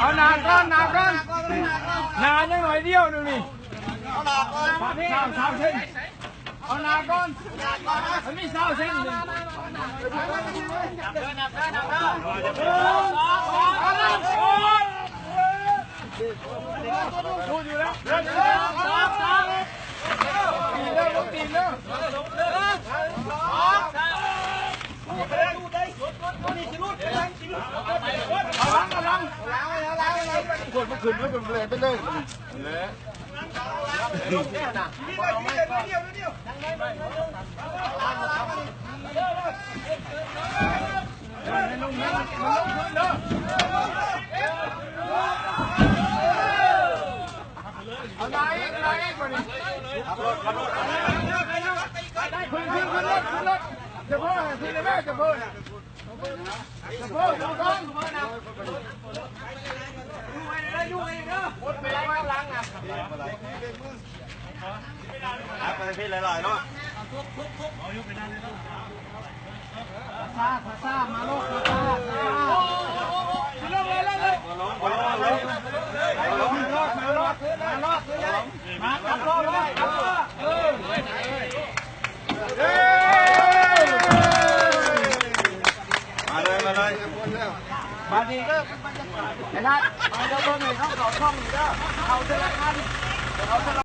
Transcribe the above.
ເອົາໜ້າກ່ອນ ໜ້າກ່ອນ ໜ້າຍັງໜ້ອຍດຽວໜຶ່ງນີ້ ສາມ ສາມເຊັນ ເອົາໜ້າກ່ອນ ມັນມີຊາວເຊັນໜຶ່ງ ກດມັນຂຶ້ນ ມັນກໍແລ່ນໄປເລີຍ ແຫຼະ. ເອົາໜ້າອີກ ເອົາໜ້າອີກ ບາດນີ້ ຂຶ້ນ ຂຶ້ນ ຂຶ້ນລົດ ຂຶ້ນລົດ ຈະເພີ່ມ ຂຶ້ນແມ່ ຈະເພີ່ມນະ. ໄປເພດຫຼາຍໆເນາະ ຊາຊາ ມາໂລດ ຊາຊາ ມາໂລດ ມາໂລດ ມາໂລດ ມາໂລດ ມາກັບໂລດ ເອີ. ມາເລີຍ ມາເລີຍ ບາດນີ້ ໄອ້ລາດ ມາເດີ ເບິ່ງໃຫ້ເຂົາເຂົ້າຊ່ອງນີ້ເດີ ເຂົ້າເທື່ອລະຄັນ ເຂົ້າເທື່ອລະ